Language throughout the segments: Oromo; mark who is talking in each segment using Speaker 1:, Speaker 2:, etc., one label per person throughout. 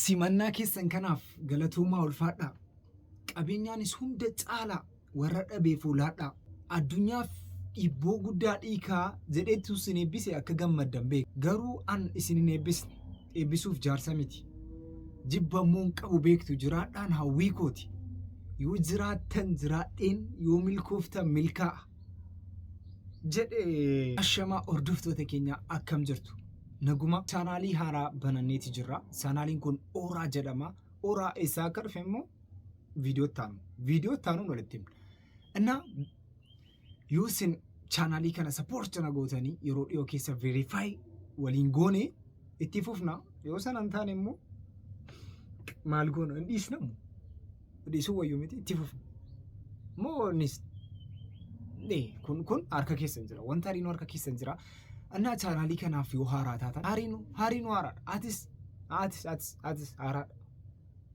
Speaker 1: Simannaa keessan kanaaf galatoomaa ulfaadhaa. Qabeenyaanis hunda caalaa warra dhabeef oolaadhaa. Addunyaaf dhiibboo guddaa dhiikaa jedheetu isin eebbise akka gammaddan beeka. Garuu an isin hin eebbisne. Eebbisuuf jaarsa miti. Jibba immoo hin qabu beektu jiraadhaan hawwii kooti. Yoo jiraattan jiraadheen yoo milkooftan milkaa'a. Jedhe ashamaa hordoftoota keenya akkam jirtu. Naguma chaanaalii haaraa bananneeti jirra. Chaanaaliin kun Ooraa jedhama. Ooraa eessaa akka dhufe immoo viidiyoo itti aanu. Viidiyoo itti aanuun walitti himna. Innaa yoo isin chaanaalii kana support na gootanii yeroo dhiyoo keessa verify waliin goone itti fufna. Yoo sana hin taane immoo maal goona hin dhiisnamu. Dhiisuu wayyuu miti itti fufna. Moo nis kun harka keessan jira. Wanta hariinuu harka keessan jira. Annaa chaanaalii kanaaf yoo haaraa taatan hariinuu hariinuu haaraadha. Atis atis atis atis haaraadha.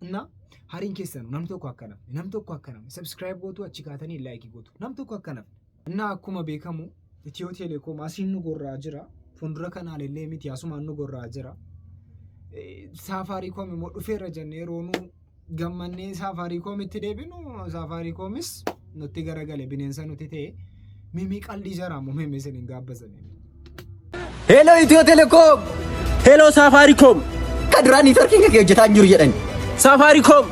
Speaker 1: Innaa hariin keessan nam tokko akka nafne nam tokko akka nafne subscribe gootu achi kaatanii like gootu nam tokko akka nafne. Innaa akkuma beekamu Itiyoo Telekoom asiin nu gorraa jira. Fuuldura kanaan illee miti asumaan nu gorraa jira. Saafaariikoom immoo dhufeera jennee yeroo nu gammannee Saafaariikoomitti deebinu Saafaariikoomis nutti garagale bineensa nuti ta'e mimii qaldii jaraa immoo mimii isin hin gaabbasanii.
Speaker 2: Hello Itiyoo Telekoom!
Speaker 3: Hello Saafaariikoom!
Speaker 2: Akka duraa niitworkiin kee hojjetaa hin jiru jedhan.
Speaker 3: Saafaariikoom!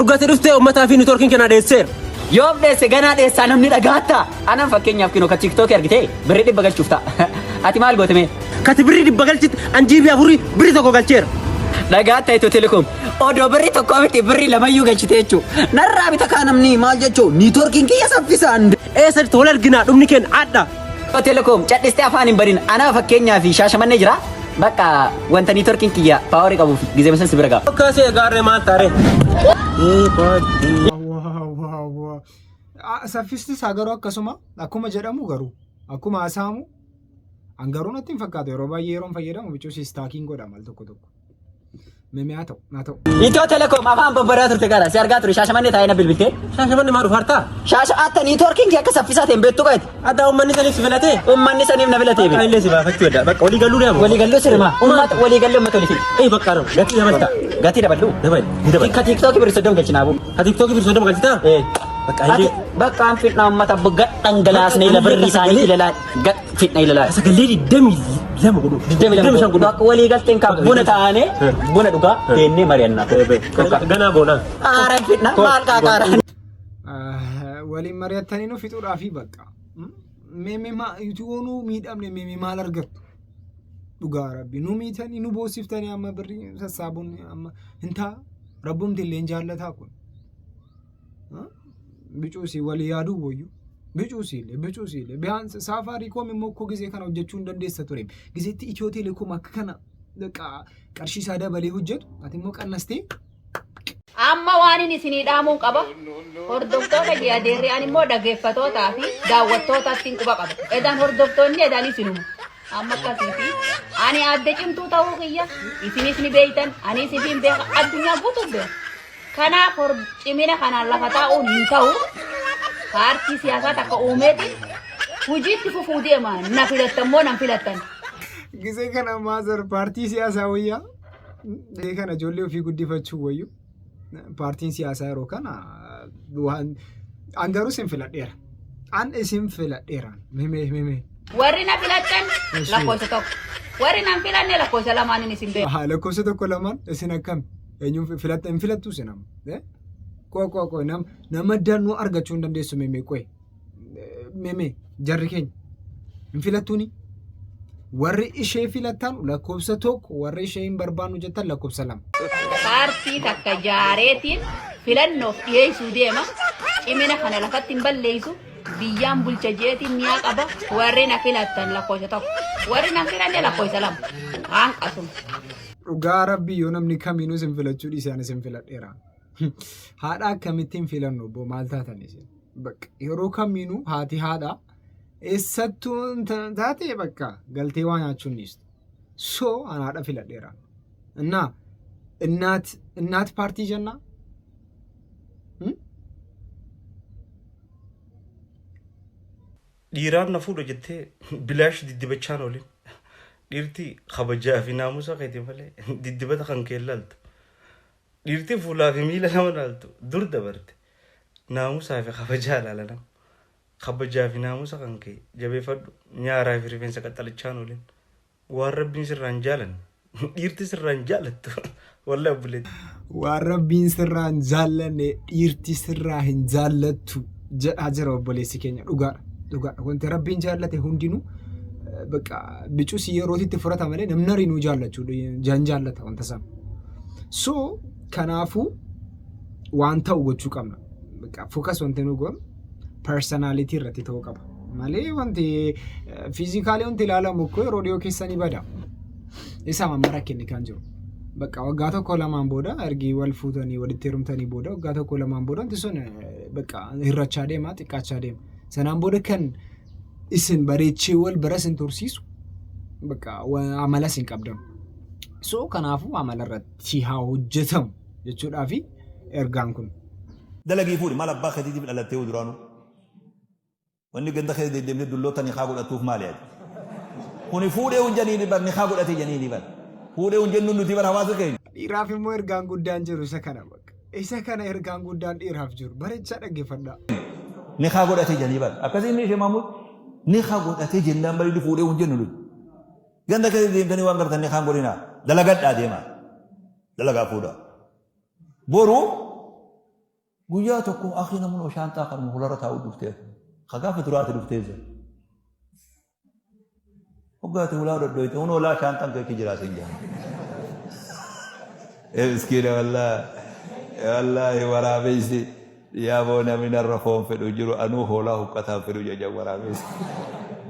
Speaker 3: Urgate dhuftee uummataa fi niitworkiin kenna dheesseera.
Speaker 2: Yoom dheesse ganaa dheessaa namni dhagaattaa? Anaan fakkeenyaaf kinoo ka tiiktookii argitee birrii 100 galchuuf ta'a. Ati maal goote mee?
Speaker 3: Kati birrii 100 galchitti an jiibii afurii birrii 1 galcheera.
Speaker 2: Dhagaattaa Itiyoo Telekoom. Odoo birrii 1 miti birrii lamayyuu galchite jechuu. Narraa bita kaa namni maal jechuu niitworkiin kiyya saffisaan.
Speaker 3: Eessatti wal arginaa dhumni keenya adda.
Speaker 2: Itiyoo Telekoom cadhistee afaan hin banin. Anaa fakkeenyaaf Shaashamannee jira. Bakka wanta niitworkiin kiyya paawarii qabuuf gizee san si bira ga'a.
Speaker 3: Kaasee gaarree maal taaree?
Speaker 1: Waaw waaw waaw. Saffisti isaa garuu akkasuma akkuma jedhamu garuu akkuma haasa'amu an garuu natti hin fakkaatu yeroo baay'ee yeroon fayyadamu bicuu sistaakiin godha mal tokko tokko. Meme haa ta'u haa ta'u.
Speaker 2: Itiyoo Telekoom afaan babbadaa turte gara si argaa ture Shaashamannee taa'ee na bilbiltee.
Speaker 3: Shaashamanni maa dhufa hartaa?
Speaker 2: Shaasha atta niitworkiin kee akka saffisaa ta'e hin beektu qaeti.
Speaker 3: Adda uummanni saniif si filatee?
Speaker 2: Uummanni saniif na filatee
Speaker 3: Bakka
Speaker 2: be.
Speaker 3: illee si baafachuu edda. Bakka walii galuu deemu.
Speaker 2: Walii galluu sirma. Uummata walii galluu uummata walii fida.
Speaker 3: Ee bakka arama. Gatii dabalta.
Speaker 2: Gatii daballu.
Speaker 3: Dabali. Ni dabali.
Speaker 2: Ka tiiktookii birrii 30 galchinaa bu.
Speaker 3: Ka tiiktookii birrii 30 galchitaa?
Speaker 2: Ee.
Speaker 3: Bakka
Speaker 2: Ati
Speaker 3: illee.
Speaker 2: bakka an fidna uummata gad dhangalaasnee ila birrii isaanii ilalaa gad fidna ilalaa.
Speaker 3: Sagalee 22 godhu.
Speaker 2: 22
Speaker 3: godhu.
Speaker 2: Bakka walii galteen kan buna taanee buna dhugaa teennee mari'annaa.
Speaker 3: Ganaa goonaa.
Speaker 2: Qaaraan fidna maal qaaqaaraan.
Speaker 1: Waliin mari'attanii nu fixuudhaafi bakka. Meemee yoo nu miidhamne meemee maal argattu? Dhugaa rabbi nu miitanii nu boosiftanii amma birrii sassaabuun amma hin ta'a. Rabbumti illee hin jaallataa kun. Bicuusii walii yaaduu wayyu. Bicuusii illee bicuusii illee biyaan saafaariikoom immoo akkoo gizee kana hojjechuu hin dandeessa ture. Gizeetti Itiyoo Telekoom akka kana qarshii isaa dabalee hojjetu ati immoo qannastee
Speaker 4: Amma waan inni isinii dhaamuun qaba. Hordoftoota ji'a deerri ani immoo dhaggeeffatootaa fi daawwattootaatti hin quba qaba. Edaan hordoftoonni edaan isinuma. Amma akkasiiti. Ani aadde cimtuu ta'uu kiyya isinis ni beeytan anis isin beeka addunyaa guutuu beeka. Kanaaf cimina kanaan lafa taa'uun hin ta'u. Paartii siyaasaa takka uumeeti hojiitti fufuu deema. Na filattan moo nan filattan.
Speaker 1: Gisee kana maazar paartii siyaasaa wayyaa. Gisee kana ijoollee ofii guddifachuu wayyu. Paartiin siyaasaa yeroo kana waan an garuu isin filadheera. An isin filadheera. Mimee mimee.
Speaker 4: Warri na filattan
Speaker 1: Eshi.
Speaker 4: lakkoofsa 1. Warri na hin filanne lakkoofsa lamaan inni isin beeku.
Speaker 1: Haa lakkoofsa 1 lamaan isin akkami? Eenyuun filatta hin filattu isin amma? Eh? Qoy qoy qoy nama nama danuu argachuu hin dandeessu mimee qoy. Mimee jarri keenya hin filattuuni? Warri ishee filattan lakkoofsa 1 warri ishee hin barbaannu jettan lakkoofsa 2.
Speaker 4: Paartii takka jaareetiin filannoof dhiyeessuu deema. Cimina kana lafatti hin balleessu. Biyyaan bulcha jeetiin mi'aa qaba. Warri na filattan lakkoofsa 1. Warri na hin filanne lakkoofsa 2. Waan qasuma.
Speaker 1: Dhugaa rabbii yoo namni kamiinuu isin filachuu dhiise ani isin filadheera. Haadha akkamittiin filannu obbo maal taatan isin? Bakka yeroo kamiinuu haati haadha eessattuu taate bakka galtee waa nyaachuu hin dhiistu. So an haadha filadheera. Innaa innaat innaat paartii jennaa?
Speaker 5: Dhiiraan na fuudha jettee bilaash diddibachaan oolin. Dhiirti kabajaa fi naamusa keeti malee diddibata kan kee laaltu. Dhiirti fuulaa fi miila nama laaltu dur dabarte. Naamusaa fi kabajaa laala nama. Kabajaa fi naamusa kan kee jabeeffadhu. Nyaaraa fi rifeensa qaxxalichaan oolin. Waan rabbiin sirraa hin jaalanne. Dhiirti sirraa hin jaalattu. Wallahi obboleetti.
Speaker 1: Waan rabbiin sirraa hin jaallanne dhiirti sirraa hin jaallattu jedhaa jira obboleessi keenya dhugaadha. Dhugaadha. Wanti rabbiin jaallate hundinuu bakka bicus yerootitti fudhata malee namni harinuu jaallachuu jan jaallata wanta sana. So kanaafuu waan ta'u gochuu qabna. Bakka focus wanti nu goonu personality irratti ta'uu qaba. Malee wanti fiizikaalii wanti ilaalamu koo yeroo dhiyoo keessa ni bada. Isa amma rakkinni kan jiru. Bakka waggaa tokko lamaan booda ergi wal fuutanii walitti heerumtanii booda waggaa tokko lamaan booda wanti sun bakka hirrachaa deema xiqqaachaa deema. Sanaan booda kan isin bareechee wal bira isin tursiisu bakka amala isin qabdan. So kanaafuu amala irratti haa hojjetamu jechuudhaafi ergaan kun.
Speaker 6: Dalagii fuudhi maal abbaa keetiitiif dhalattee duraanuu. Wanni ganda keessa deddeemtee dulloota nikaa godhattuuf maali ati? Kuni fuudhee hin janiini bar nikaa godhate janiini bar. Fuudhee hin jennuun nuti bar hawaasa keenya.
Speaker 1: Dhiiraaf immoo ergaan guddaan jiru isa kana bakka. Isa kana ergaan guddaan dhiiraaf jiru. Bareechaa dhaggeeffadhaa.
Speaker 6: Nikaa godhate janii bar. Akkasii inni ishee Mahmud nikaa godhate jennaan bari fuudhee hin jennu nuti. Ganda keessa deemtanii waan gartan nikaan godhinaa. Dalagadhaa deemaa. Dalagaa fuudhaa. Boru Guyyaa tokko akii namunoo shaanxaa kanuma fuularra taa'u dhuftee ka gaafa duraati dhuftee jira. Hoggaati hulaa dhodhoyte hunoo laa shaanxaan kee achi jiraa siin jaa. Ee miskiina wallaahi wallaahi waraabessi yaa boo namni narra foon fedhu jiru anuu hoolaa huqqataan fedhu jajan waraabessi.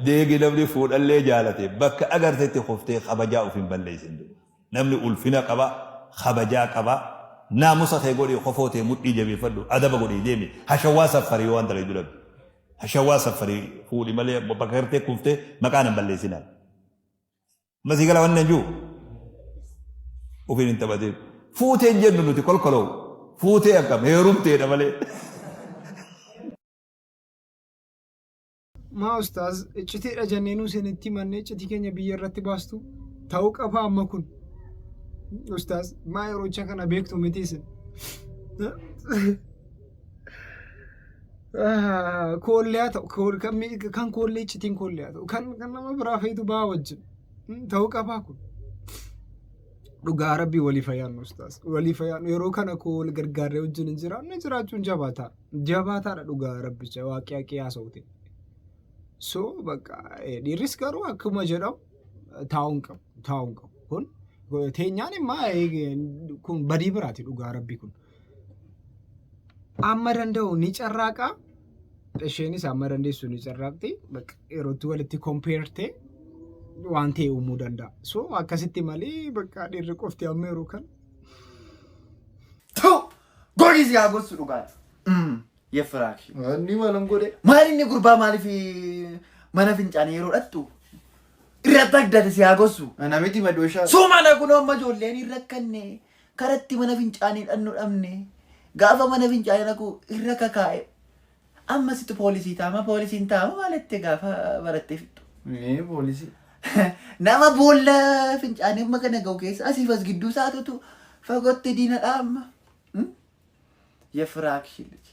Speaker 6: Deegi namni fuudhallee jaalate bakka agartetti kuftee kabajaa of hin balleessin duuba. Namni ulfina qaba, kabajaa qaba, naamusa kee godhii kofoo tee mudhii jabeeffadhu, adaba godhii deemi, hashawwaa saffarii waan dalaydu dhabde. Hashawwaa saffarii fuudhi malee bakka gartee kuftee maqaa nan balleessinaa. Amma sii gala wanni nan jiru ofiin hin taphatin. Fuutee hin jennu nuti kolkoloo. Fuutee akkam heerumteedha malee.
Speaker 1: Maa ustaaz iccitiidha jennee nu isinitti himannee iccitii keenya biyya irratti baastu ta'uu qaba amma kun. Ustaaz maa yeroocha kana beektu miti isin. Koollee haa ta'u kan koollee iccitiin koollee haa ta'u kan nama biraa feetu baa wajjin ta'uu qabaa kun. Dhugaa rabbii walii fayyaannu ustaaz walii fayyaannu yeroo kana koo wal gargaarree wajjin hin jiraanne jiraachuun jabaataa. Jabaataadha dhugaa rabbicha waaqii haqii haasa'ute. So bakka dhiirris garuu akkuma jedhamu taa'uu hin qabu. Taa'uu hin qabu. Kun teenyaan immaa kun badii biraati dhugaa rabbii kun. Amma danda'u ni carraaqa. Isheenis amma dandeessu ni carraaqti. Bakka yerootti walitti kompeerte waan ta'e uumuu danda'a. So akkasitti malee bakka dhiirri qofti amma yeroo kana.
Speaker 7: Tu! Godhi si haa gossu dhugaan. Yeffiraakshi.
Speaker 8: Inni maalan godhe?
Speaker 7: Maal inni gurbaa maaliif mana fincaanii yeroo dhattu irratti addate si haa gossu.
Speaker 8: Ana miti madooshaa.
Speaker 7: Suma na kunoo amma ijoolleen hin rakkanne karatti mana fincaanii dhannu dhabne gaafa mana fincaanii dhaqu irra kakaa'e amma situ poolisii taama poolisiin taama maal jettee gaafa barattee fixxu.
Speaker 8: Ee poolisii.
Speaker 7: Nama boolla fincaanii amma kana ga'u keessa asiif as gidduu isaatutu fagootti diinadha amma. Yefiraakshi liji.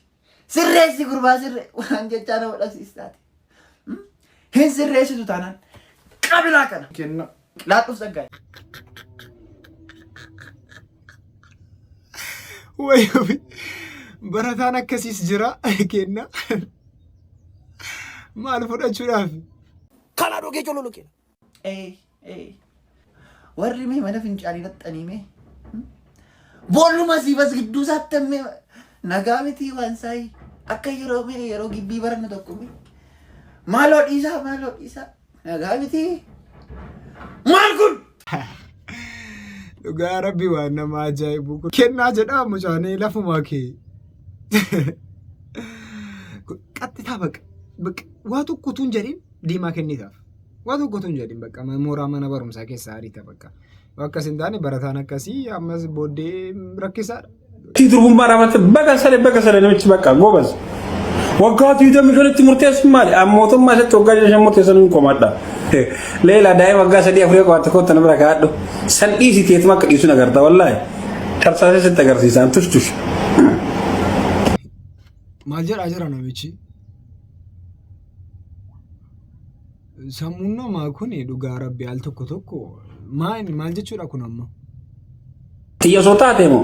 Speaker 7: Sirreessi gurbaa sirree waan jechaa nama dhabsiistaati. Hin sirreessitu taanaan qabilaa kana.
Speaker 8: Kenna.
Speaker 7: Laadhuuf tsaggaa'e.
Speaker 1: Wayyoo barataan akkasiis jira kenna. Maal fudhachuudhaaf?
Speaker 2: Kana dhugee cululuqe.
Speaker 7: Ee, ee. Warri mee mana fincaanii dhaqxanii mee. Boolluma asiif as gidduu isaatti mee nagaa miti waan saayi. Akka yeroo mee yeroo gibbii barannu tokko mee. Maaloo dhiisaa maaloo dhiisaa. Nagaa miti. Maal kun?
Speaker 1: Dhugaa rabbi waan nama ajaa'ibu kun. Kennaa jedhaa mucaanii lafumaa kee. Qaxxitaa baqa. Baqa waa tokko utuu hin jedhin diimaa kennitaaf. Waa tokko utuu hin jedhin bakka mooraa mana barumsaa keessaa ariita bakka. Akkas hin taane barataan akkasii ammas booddee rakkisaadha.
Speaker 9: Tii durbummaa raawwatte baga sale baga sale namichi bakka gobaz. Waggaa 25tti murteessuun maali? An mootummaa isatti waggaa 5 murteessan hin komadha. Leela daa'ima waggaa 3 4 qabaatte kootta na bira kaa'adhu. San dhiisi teetuma akka dhiisu nagarta wallaahi. Tarsaasee sitti agarsiisaan tush tush.
Speaker 1: Maal jedhaa jira namichi? Sammuun namaa kun dhugaa rabbi al tokko tokko maal maal jechuudha kun amma?
Speaker 9: Tiyya osoo taate moo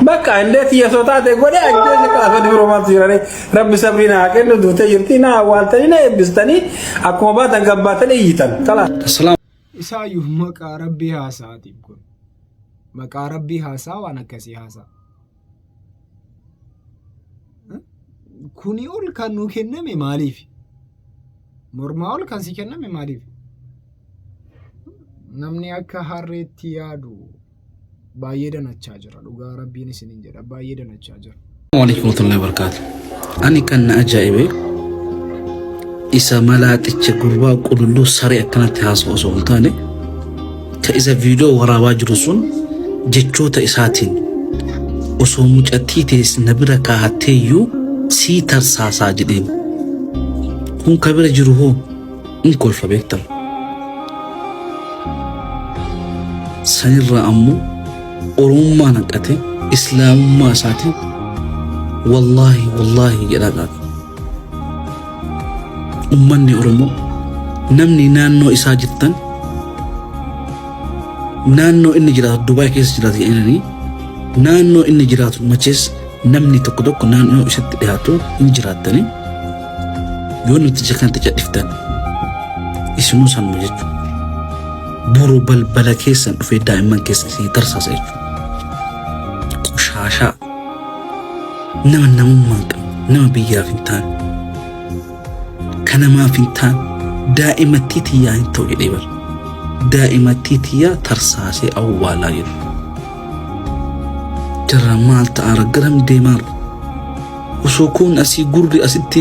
Speaker 9: bakka indee tiyya osoo taate godhe ajjeese kaasanii biroo maaltu jiranii rabbi sabrii naa kennu duutee jirti naa awwaaltanii na eebbistanii akkuma baatan gabbaatanii iyyitan kalaas.
Speaker 1: Isaayyuu maqaa rabbii haasa'aatiif kun. Maqaa rabbii haasaa waan akkasii haasa'a. Kuni ol kan nuu kenname maaliif? Mormaa ol kan si kenname maaliif? Namni akka harreetti yaadu baay'ee danachaa jira. Dhugaa rabbiin isiniin jedha baay'ee danachaa jira.
Speaker 10: Waalaikum warahmatullahi wabarakatuh. Ani kan na ajaa'ibe isa malaaxicha gurbaa qululluu saree akkanatti haasa'u osoo hin taane ka isa viidiyoo waraabaa jiru sun jechoota isaatiin osoo mucattii tees na bira kaahattee iyyuu sii tarsaasaa jedheen. Kun ka bira jiru hoo in kolfa beektan. Sanirraa ammoo Oromummaan hanqate Islaamummaa isaatiin wallaahi wallaahi jedhaa qaata. Ummanni Oromoo namni naannoo isaa jirtan naannoo inni jiraatu Dubaay keessa jiraatu jedhanii naannoo inni jiraatu machees namni tokko tokko naannoo isatti dhiyaatu hin jiraattanii yoo namticha kanatti cadhiftan isinuu sanuma jechuudha. Boru balbala keessan dhufee daa'imman keessa isinii tarsaasa jechuudha. Qoshaashaa nama namummaa hin qabne nama biyyaaf hin taane ka namaaf hin taane daa'imattii tiyyaa hin ta'u jedhee bara. Daa'imattii tiyyaa tarsaasee awwaalaa jedhu. Jarra maal ta'aara garam deemaara? Osoo kun asii gurri asitti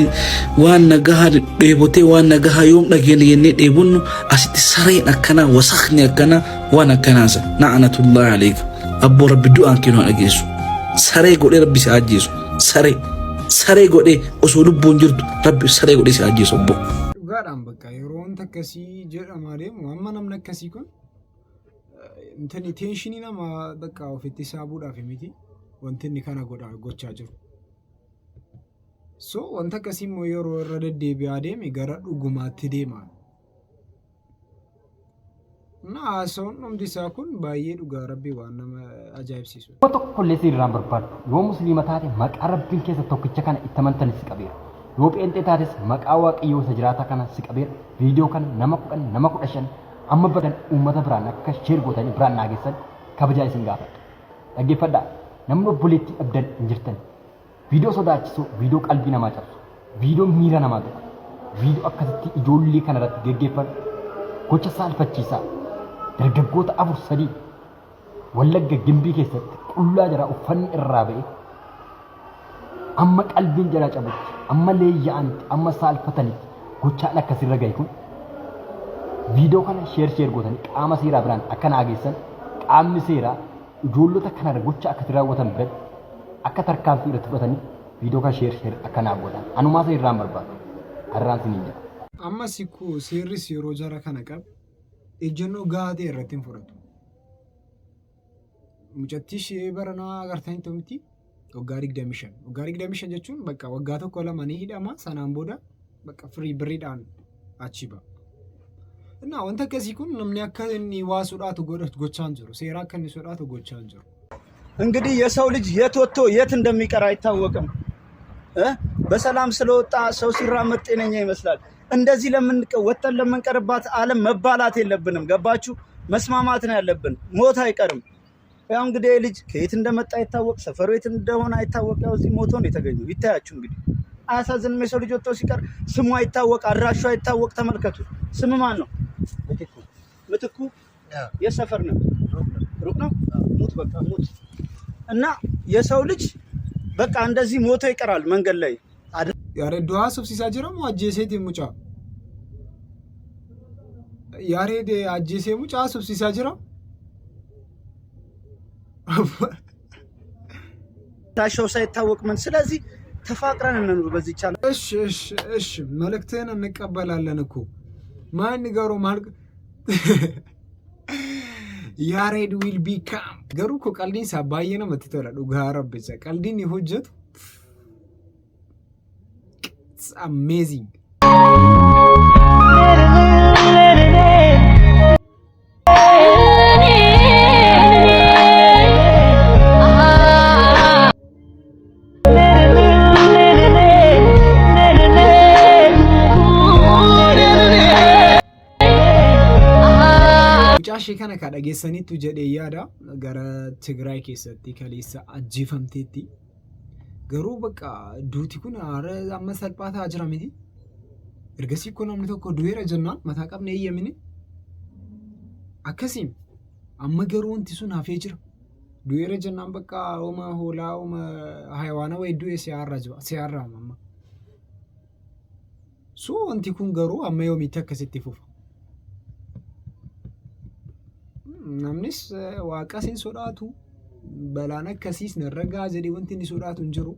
Speaker 10: waan nagahaa dheebotee waan nagahaa yoom dhageenya jennee dheebonnu asitti sareen akkanaa wasakni akkanaa waan akkanaa sa na'anatullahi aleeka abboo rabbi du'aan kee nu haa dhageessu saree godhee rabbi si haa ajjeesu saree saree godhee osoo lubbuun jirtu rabbi saree godhee si haa ajjeesu abboo.
Speaker 1: Dhugaadhaan bakka yeroo wanta akkasii jedhamaa deemu amma namni akkasii kun intani teenshinii nama bakka ofitti saabuudhaaf miti wanti inni kana godha gochaa jiru. So wanta akkasii immoo yeroo irra deddeebi'aa deeme gara dhugumaatti deema. Na haasawuun dhumti isaa kun baay'ee dhugaa rabbii waan nama ajaa'ibsiisudha.
Speaker 11: Nama tokkollee si irraa hin barbaadu. Yoo musliima taate maqaa Rabbiin keessa tokkicha kana itti amantan si qabeera. Yoo pheenxee taates maqaa Waaqayyoo isa jiraataa kana si qabeera. Viidiyoo kana nama 10 nama 15 amma badan uummata biraan akka share gootanii biraan naa geessan kabajaa isin gaafadha. Dhaggeeffadhaa namni obboleettii dhabdan hin jirtan. Viidiyoo sodaachisoo, viidiyoo qalbii namaa cabsu, viidiyoo miira namaa tuqu, viidiyoo akkasitti ijoollee kana irratti geggeeffame gocha saalfachiisaa dargaggoota 4 3 Wallagga Gimbii keessatti qullaa jaraa uffanni irraa ba'e amma qalbiin jaraa cabutti, amma leeyya'anitti, amma saalfatanitti gochaan akkasirra gahe kun viidiyoo kana sheer sheer gootanii qaama seeraa biraan akka naa geessan qaamni seeraa ijoollota kanarra gocha akkasii raawwatan biratti akka tarkaanfii irratti fudhatanii viidiyoo kana sheer sheer akka naa gootan anumaa isa irraan barbaadu har'aan siniin jedha.
Speaker 1: Ammas ikkoo seerris yeroo jara kana qabe ejjennoo gahaa ta'e irratti hin fudhatu. Mucattii ishee baranaa agartanii miti waggaa 25. Waggaa 25 jechuun bakka waggaa tokko lama ni hidhama sanaan booda bakka firii birriidhaan achi ba'a. Innaa wanta akkasii kun namni akka inni waa sodaatu gochaa hin jiru. Seera akka inni sodaatu gochaa hin jiru.
Speaker 12: እንግዲህ የሰው ልጅ የት ወጥቶ የት እንደሚቀር አይታወቅም። እ በሰላም ስለወጣ ሰው ሲራመድ ጤነኛ ይመስላል። እንደዚህ ለምን ወጥተን ለምንቀርባት ዓለም መባላት የለብንም። ገባችሁ? መስማማት ነው ያለብን። ሞት አይቀርም። ያው እንግዲህ ይህ ልጅ ከየት እንደመጣ አይታወቅ፣ ሰፈሩ የት እንደሆነ አይታወቅ። ያው እዚህ ሞቶ ነው የተገኘው። ይታያችሁ እንግዲህ አያሳዝንም? የሰው ልጅ ወጥቶ ሲቀር ስሙ አይታወቅ፣ አድራሹ አይታወቅ። ተመልከቱ። ስም ማን ነው? ምትኩ። የሰፈር ነው? ሩቅ ነው። ሙት፣ በቃ ሙት። እና የሰው ልጅ በቃ እንደዚህ ሞቶ ይቀራል መንገድ ላይ።
Speaker 1: Yaared du'aa haasofsiisaa jira moo ajjeeseeti mucaa? Yaared ajjeesee mucaa haasofsiisaa jira?
Speaker 12: ታሻው ሳይታወቅ ምን። ስለዚህ ተፋቅረን እንኑር በዚህ ቻለ
Speaker 1: እሺ እሺ እሺ፣ መልእክትህን እንቀበላለን እኮ ማን ንገሩ ማል Yaared will become. Garuu koo qaldiin isaa baay'ee namatti tola dhugaa rabbisa. Qaldiin inni hojjetu it's amazing. Mucaa ishee kana ka dhageessaniittu jedhee yaada gara Tigraay keessatti kaleessa ajjeefamteetti. Garuu bakka duuti kun haara amma salphaa ta'aa jira miti. Ergasii kun namni tokko du'eera jennaan mataa qabne eeyyamine. Akkasiin amma garuu wanti sun hafee jira. Du'eera jennaan bakka hooma hoolaa hooma hayawaana wayii du'e si har'a jira si har'a amma. So wanti kun garuu amma yoomiitti akkasitti fufa? Namnis waaqas hin sodaatu balaan akkasiis narra ga'a jedhee wanti inni sodaatu hin jiru.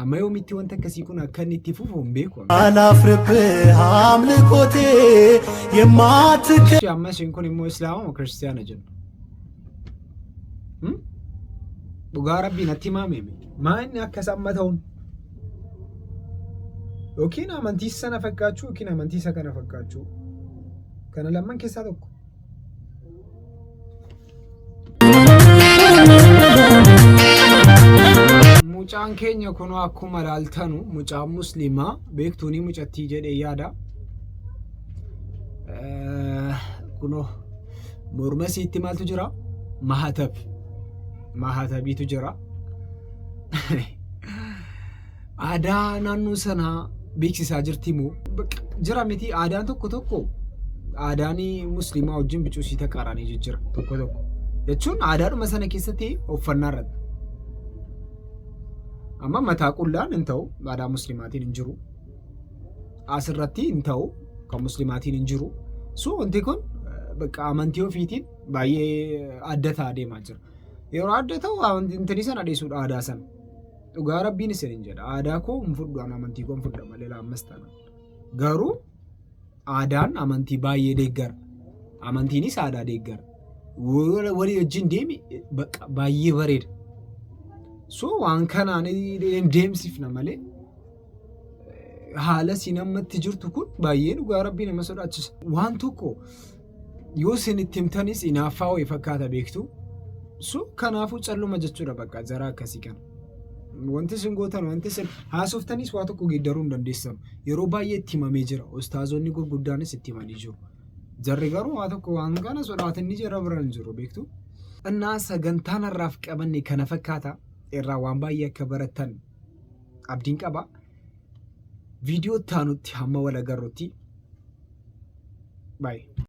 Speaker 1: Amma yoomitti wanti akkasii kun akka inni itti fufu hin beeku.
Speaker 13: አላፍርብህ አምልኮቴ የማትከ
Speaker 1: Ishee amma isheen kun immoo Islaama moo Kiristiyaana jennu? Dhugaa Rabbii natti himaa meeme. Maa inni akkas amma ta'uun? Yookiin amantii sana fakkaachuu yookiin amantii isa kana fakkaachuu. Kana lamman keessaa tokko. Mucaan keenya kunoo akkuma ilaaltanu mucaan musliimaa beektuunii mucattii jedhee yaada. Kunoo morma isiitti maaltu jira? Mahatab. Mahatabiitu jira. Aadaa naannoo sanaa beeksisaa jirti moo? Bakka jira miti aadaan tokko tokko aadaan musliimaa wajjin bicuu isii taqaaraanii jijjira tokko tokko. Jechuun aadaadhuma sana keessatti uffannaa irratti. Amma mataa qullaan hin ta'u aadaa musliimaatiin hin jiru. Asirratti hin ta'u kan musliimaatiin hin jiru. So wanti kun bakka amantii ofiitiin baay'ee adda ta'aa deemaa jira. Yeroo adda ta'u amantii sana dhiisuudha aadaa sana. Dhugaa rabbiin isiniin jedha. Aadaa koo hin fudhu an amantii koo hin fudha malee laammas taanaan. Garuu aadaan amantii baay'ee deeggara. Amantiinis aadaa deeggara. Walii wajjin deemi bakka baay'ee bareeda. So waan kanaan deemsifna malee haala siin ammatti jirtu kun baay'ee dhugaa rabbii nama sodaachisa. Waan tokko yoo isin itti himtanis inaaffaa wayii fakkaata beektu. So kanaafuu calluma jechuudha bakka jara akkasii kana. Wanti isin gootan wanti isin haasoftanis waa tokko geeddaruu hin dandeessanu. Yeroo baay'ee itti himamee jira. Ustaazonni gurguddaanis itti himanii jiru. Jarri garuu waa tokko waan kana sodaatinni jara bira hin jiru beektu. Innaa sagantaan har'aaf qabanne kana fakkaata. Irraa waan baay'ee akka barattan abdiin qaba. Viidiyoo itti aanutti hamma wal agarrutti. Baay'ee.